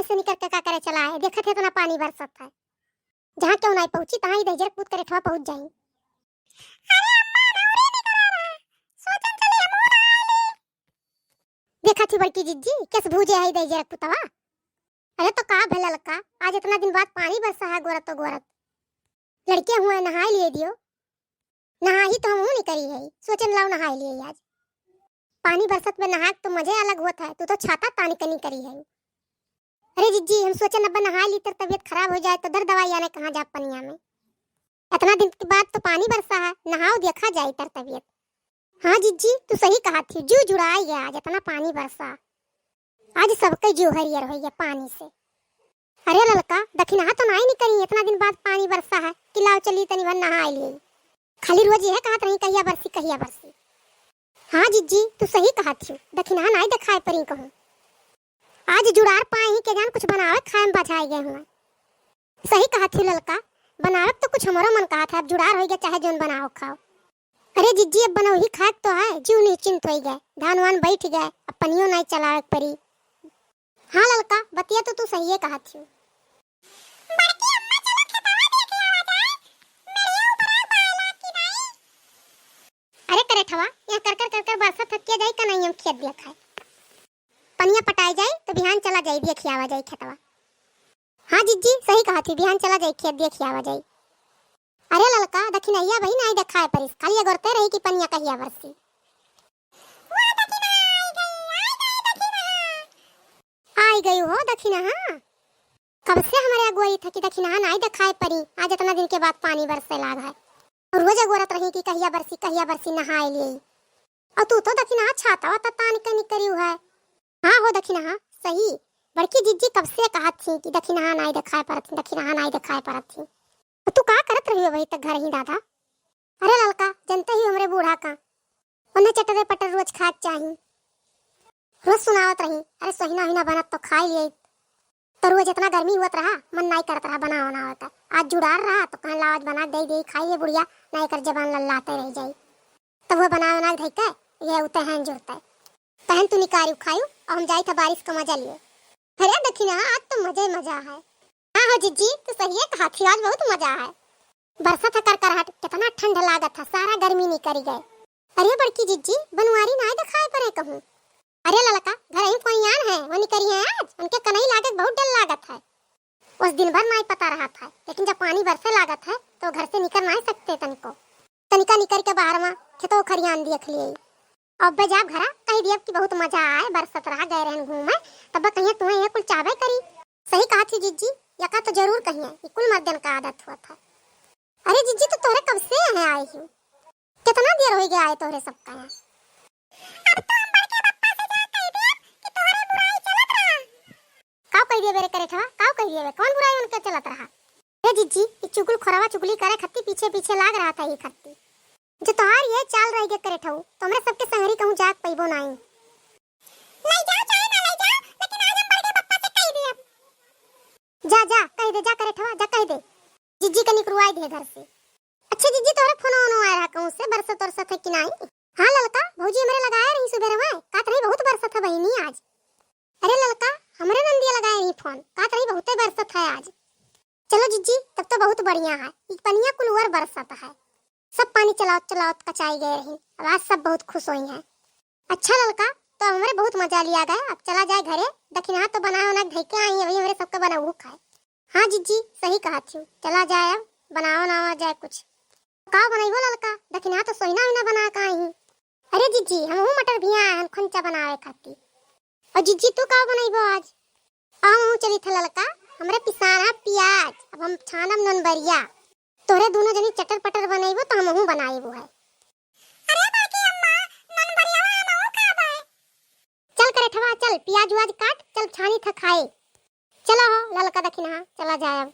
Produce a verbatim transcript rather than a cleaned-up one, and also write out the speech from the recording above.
से निकर के का करे चला है? देखत है इतना पानी बरसत है, जहाँ केहू नाई पहुँची, तहाँ ही दहिजरक पूत करेठवा पहुँच जाई। अरे अम्मा, रउरे निकरा रहा, सोचन चली हमहू नहाए ली। देखा थी बड़की जिज्जी, केस भूजे है दहिजरक पुतवा। अरे तो का भे ललका, आज इतना दिन बाद पानी बरसा है, गोरत तो गोरत। लड़के हुए नहाए लिए दियो। नहा ही तो हमहू निकरी है, सोचन लाओ नहाए लिए आज। पानी बरसत में नहाए तो मजे अलग होत है, तू तो छाता तान के निकरी है। अरे जिज्जी, हम सोचन अब नहाए ली तर तबीयत खराब हो जाए तो दर दवाई आने कहाँ जा पनिया में। इतना दिन के बाद तो पानी बरसा है, नहाओ देखा जाए तर तबीयत। हाँ जिज्जी, तू सही कहा थी, जू जुड़ाई गया आज इतना पानी बरसा। आज सबके जू हरियर होई गया पानी से। अरे ललका, दखिनहा तो नाई निकरी, इतना दिन बाद पानी बरसा है कि लाओ चली तनी भर नहाए लिए। खाली रोज यह कहत रही कहिया बरसी, कहिया बरसी। हाँ जिज्जी, तू सही कहत हियो, दखिनहा नाई देखाए परी कहूँ। आज जुड़ार पाए ही के जान कुछ बनावे खाए में बझाए गए हुए। सही कहत हियो ललका, बनावे तो कुछ हमरो मन कहत है, अब जुड़ार होई गया चाहे जोन बनाओ खाओ। अरे जिज्जी, अब बनौही खाए तो है, जीव निश्चिंत होई गए, धान वान बैठ गए, अब पनियो नाई चलावे के परी। हाँ ललका, बतिया तो तू सहिए कहत हियो। बड़की अम्मा, चलो खेतवा देख आवा जाए, मेरिया उपरा बाला की नाई। अरे करेठवा, यहाँ कर कर कर कर बरसा थकिया जाई का नाई हम खेत देखाए। पनिया पटाए जाई तो बिहान चला जाई, देख आवा जाई खेतवा। हाँ जिज्जी, सही कहत ही, बिहान चला जाई खेत देख आवा जाई। अरे ललका, दखिनहिया भाई नाई देखाए परिस, खाली अगोरते रही कि पनिया कहिया बरसी। वाह दखिनहा आई गई, आई गई दखिनहा। आई गई हो दखिनहा। कब से हमरे अगुवाई था कि दखिनहा नाई देखाए परी, आज इतना दिन के बाद पानी बरसे लाग है। और रोज अगोरत रही कि कहिया बरसी, कहिया बरसी, नहाए लिए। और तू तो दखिनहा छाता वाता तान के निकरियो है। हाँ हो दखिनहा, सही। बड़की जिज्जी कब से कहत थी कि दखिनहा नाई देखाए परत थी, दखिनहा नाई देखाए परत थी। तो तू का करत रही हो वही तक घर ही दादा? अरे ललका, जनते ही हमरे बूढ़ा का, उन्हें चटरे पटर रोज खाए चाही। रोज सुनावत रही, अरे सोहिना हिना बनत तो खाई लिए। तो रोज इतना गर्मी हुअत रहा, मन नाई करत रहा बना बनावे का। आज जुड़ार रहा तो कहन लाओ आज बना के दे दे, खाई ले बुढ़िया, ना एकर जबान लल्लाते रह जाई। तब वो बना बना के धई के ये उते हैं जुड़ते। तहन तू निकारियो खाइयो और हम जाई था बारिश का मजा लिए। अरे दखिनहा, आज तो मजा ही मजा है। हाँ हो जिज्जी, तू सहिए कहा थी, आज बहुत मजा है। बरसा था करकराहट, कितना ठंड लागत था, सारा गर्मी निकरी गए। अरे बड़की जिज्जी, बनवारी नाई देखाए परे कहूँ। अरे ललका, घर ही कोई आन है, वो निकरी है आज, उनके कनई लागे बहुत डर लागत है। उस दिन भर नाई पता रहा था, लेकिन जब पानी बरसे लागत है तो घर से निकर नाई सकते तनिको। तनिका निकर के बाहर में खेतो खरियान देख लिए। अब बे जाब घरा, कही दियब कि बहुत मजा आए, बरसत रहा, गए रहन घूमे, तब कहिए तुम्हें ये कुल चाहबे करी। सही कहा थी जिज्जी, यका तो जरूर कहिए, ये कुल मर्दन का आदत हुआ था। अरे जिज्जी, तो तोहरे कब से यहाँ आए ही? कितना देर हो गया आए तोहरे सबका यहाँ? अब तो हम बड़के पप्पा से जा कह देब कि तोहरे बुराई चलत रहा। काव कह दिए बेरे करे ठवा, काव कह दिए बे, कौन बुराई उनके चलत रहा? ए जिज्जी, ई चुगल खोरवा चुगली करे खत्ती पीछे पीछे लाग रहा था ये खत्ती। जो तोहार ये चाल रह गया करे ठऊ, तो हमरे सबके संगरी कहूँ जाग पइबो नाई। ले जाओ चाहे ना ले जाओ, लेकिन आज हम बड़के पप्पा से कह दिया। जा जा कह दे, जा करे ठवा, जा कह दे। जिज्जी के निकरुआई दे घर से। अच्छा जिज्जी, तोहरे फोनो ओनो आए रहा कहूँ से, बरसत उरसत है कि नाई? हाँ ललका, भौजी हमरे लगाए रही सुबह रहे, कहत रही बहुत बरसत है बहिनी आज। अरे ललका, हमरे नंदिया लगाए रही फोन, कहत रही बहुते बरसत है आज। चलो जिज्जी, तब तो बहुत बढ़िया है, ई पनिया कुल और बरसत है। सब पानी चलावत चलावत कचाई गए रही, अब आज सब बहुत खुश होई हैं। अच्छा ललका, तो हमरे बहुत मजा लिया गए, अब चला जाए घरे, दखिनहा तो बनाए होना धई के आई, अभी हमरे सबके बनाऊ खाए। हाँ जिज्जी, सही कहा थी, चला जाए अब, बनाओ ना जाए कुछ। काव बनइबो ललका, दखिनहा तो सोहिना ओहिना बना का आई। अरे जिज्जी, हमहू मटर भी आए हन खोंचा बनावे खातिर। और जिज्जी, तू काव बनइबो आज? हमहू चली थे ललका, हमरे पिसान है प्याज, अब हम छानब नोनबरिया। तोहरे दोनों जनी चटर पटर बनइबो तो हमहू बनाइबो है। अरे बड़की अम्मा, नोनबरिया हमहू खाबे। चल करे ठवा, चल प्याज उआज काट, चल छानी था खाए। चलो हो ललका दखिनहा, चला जाए अब।